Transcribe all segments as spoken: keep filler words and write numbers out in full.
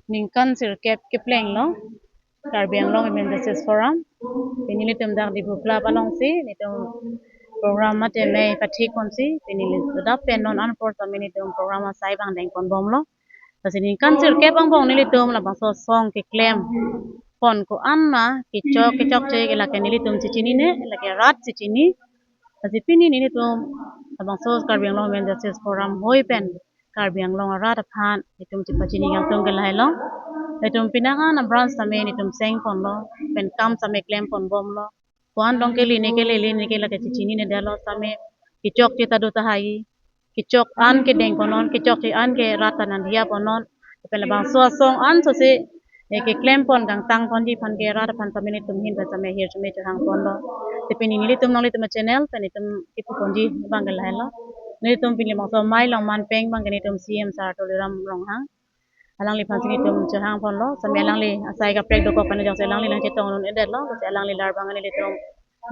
Ningkan sirkep kepleng lo Karbi Anglong Women Justice Forum. Pini nelitum dak Diphu Club alongsi nelitum program mate mei pathik ponsi pini nelitum dak pen non anpor tame nelitum program asai abang dengpon bomlo. Lasi ningkan sirkep angbong nelitum labangso asong keklem pon ko-an ma kechok kechokche ke lake nelitum chechinine, lake rat chechini. Lasi pini nelitum labangso Karbi Anglong Women Justice Forum hoi pen Karbi Anglong arat aphan itum chepachini kangtung ke lahai lo. Itum penang an a-branch tame itum seng ponlo, pen kam tame klem pon bomlo. Ko-an tong ke line ke lele ne ke lake chechinine detlo tame kechokche ta do tahai. Kechok an kedeng ponnon, kechokche an ke rat ta nangdiya ponnon. Pen labangso asong an sose eh, keklem pon kangtang ponji aphan ke rat aphan tame nelitum ahin pen tame hirjume chohang ponlo. Te pini nelitum nanglitum a-channel pen itum kipu ponji abang ke lahai lo. Nelitum pini labangso amei along manpeng abang ke nelitum C M sir Tuliram Ronghang. Alangliphan si nelitum chohang ponlo. Tame alangli asai kaprek dokok pen jongsi alangli nangchetongdun-edetlo. Lasi alangli lar abang nelitum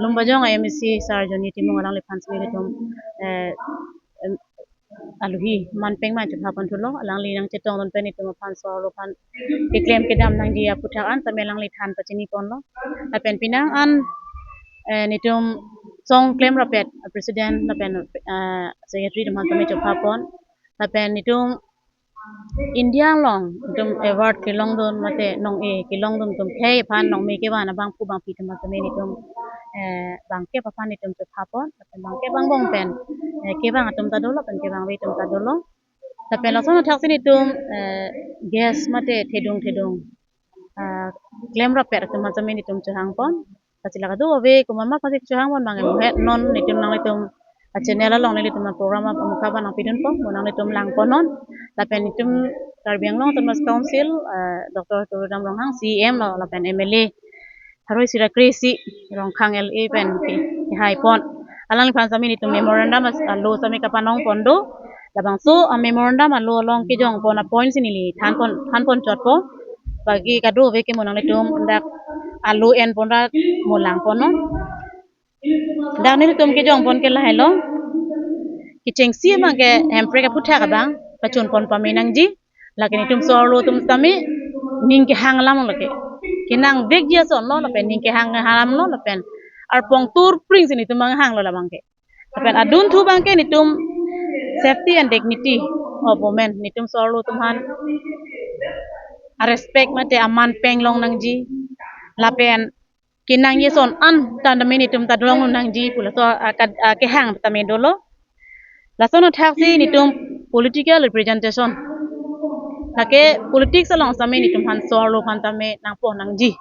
Lumbajong a-M A C sir Johnny Timung alangliphan si nelitum eh, em, alohi manpeng man chepha pon thulo, alangli nangchetongdun pen itum aphan so-arlo aphan keklem kedam nangji aphuthak an tame alangli than pachini ponlo. Lapen penang an eh, nelitum song klem rapet president lapen eh, secretary atum aphan tame chepha pon. Lapen nelitum India along itum award kelongdun mate nong-e kelongdun atum khei aphan nongme kevan abangphu bangphi atum tame nelitum eh, bangkep aphan itum chepha pon, lapen bangkep angbong pen eh, kevang atum ta dolo, pen kevangve atum ta dolo. Lapen lason athaksi nelitum eh, guest mate thedung thedung ah, klem rapet atum aphan tame nelitum chohang pon. Lasi la kadokave komat ma aphan si chohang pon abang ke muhet non nelitum nanglitum a-channel along nelitum a-program amukha abang nangpidun pon, mo nanglitum lang ponnon. Lapen itum Karbi Anglong Autonomous Council eh, Doctor Tuliram Ronghang C M lo lapen M L A Haroi Sira Kresi Rongkhang L A pen ke, kehai pon. Alangliphan tame nelitum memorandum as-, alo tame kapanong pon do. Labangso a-memorandum alo along kejong pon a-point si neli than pon, than pon chot po. Bagi kadokave ke mo nanglitum dak alo en pon ra mo lang ponnon. Dak nelitum kejong pon ke lahai lo. Kechengsi abang ke Hemprek aphuthak abang pachun pon pame nangji. Lake nelitum so-arlo atum tame ning kehang alam lo lake. Kenang vekji ason lo lapen ning kehang alam lo lapen arpong turpring si nelitum abang hanglo labang ke. Lapen adunthu abang ke nelitum safety and dignity of women, nelitum so-arlo atum aphan a-respect mate amanpeng long nangji. Lapen kenangji ason an tame nelitum ta dolong nangji pu laso a, ka, a, kehang tame dolo. Lason athaksi nelitum political representation, lake politics along tame nelitum aphan so-arlo aphan tame nangpon nangji.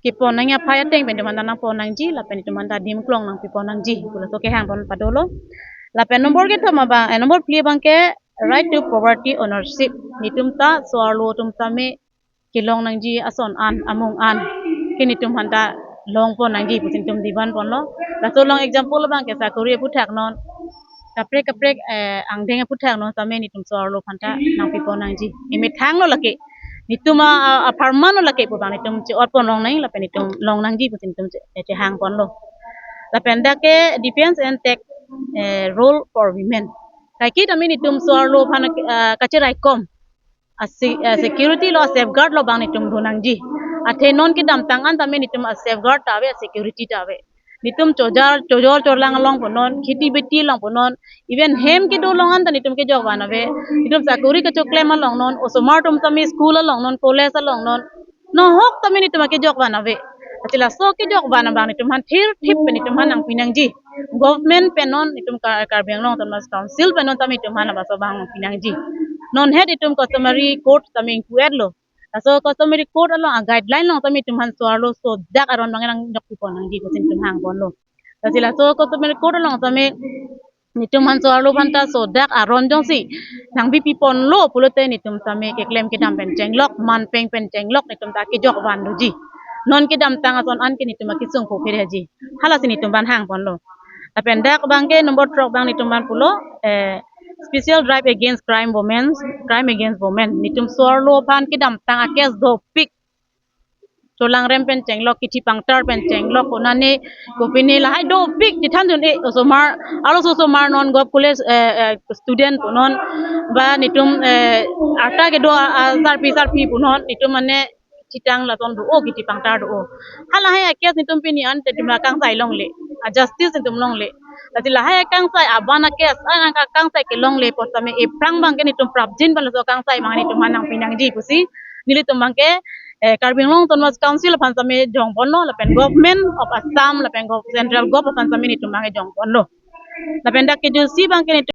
Kepon nangji aphai ateng pen nelitum aphan ta nangpon nangji, lapen nelitum aphan ta adim klong nangpipon nangji pu laso kehang pon padolo. Lapen nombor kethom abang, eh, nombor phli abang ke right to property ownership. Nelitum ta so-arlo atum tame kelong nangji ason an, amung an ke nelitum aphan ta longpon nangji pusi nelitum divan ponlo. Laso along example abang ke sakori aphuthak non, kaprek kaprek eh, angdeng aphuthak non tame nelitum so-arlo aphan ta nangpipon nangji. Emethang lo lake. Nelitum a, a, apharman lo lake pu abang nelitum che-ot pon long nang lapen nelitum long nangji pusi nelitum che, eh, chehang ponlo. Lapen dak ke defense and tech eh, role for women. Kaike tame nelitum so-arlo aphan eh, kacheraikom a se-, eh, security lo, a-safeguard lo abang nelitum do nangji. Athe non kedamtang an tame nelitum a-safeguard ta ave, a-security ta ave. Nelitum chojar, chojol chorlang along punon, kheti beti along punon, even hem kedo along an ta nelitum kejok van ave. Nelitum sakori kachoklem along non, osomar atum tame school along non, college along non, nohok tame nelitum akejok van ave. Lasi laso kejok van abang nelitum aphan thirthip pen nelitum aphan nangpi nangji. Government pen non nelitum Ka-, Karbi Anglong Autonomous Council pen non tame nelitum aphan laso abang nangpi nangji. Non het nelitum customary code tame ingpu-etlo. Laso customary code along a-guideline along tame nelitum aphan so-arlo sodak aron abang nangjokpipon nangji pusi nelitum hang ponlo. Lasi laso customary code along tame nelitum aphan so-arlo aphan ta sodak aron jongsi nangbipiponlo pulote nelitum tame keklem kedam pen chenglok, manpeng pen chenglok nelitum ta kejok van doji. Non kedamtang ason an ke nelitum akesung pho pherji. Halasi nelitum aphan hang ponlo. Lapen dak abang ke nombor throk abang nelitum aphan pulo, eh, special drive against crime women, crime against women. Nelitum so-arlo aphan kedamtang a-case dopik tolang rem pen chenglok, kithi pangtar pen chenglok, konane kopine lahai dopik chethan dun-e osomar, arloso osomar non Govt College, eh, eh, student punon, ba netum, eh, arta kedo a, a, sarpi sarpi punon, netum mane chitang laton do-o, kithi pangtar do-o. Halahai a-case netum pini an netum akangsai longle, a-justice netum longle. Lasi lahai akangsai aban a-case, an akangsai kelongle apot tame ephrang abangke netum prapjin pen laso akangsai abang netum nangpi nangji pusi nelitum abangke, eh, Karbi Anglong Autonomous Council aphan tame jongponlo, lapen Government of Assam lapen Gov-, Central Govt aphan tame netum abangke jongponlo. Lapen dak kejutsi abangke netum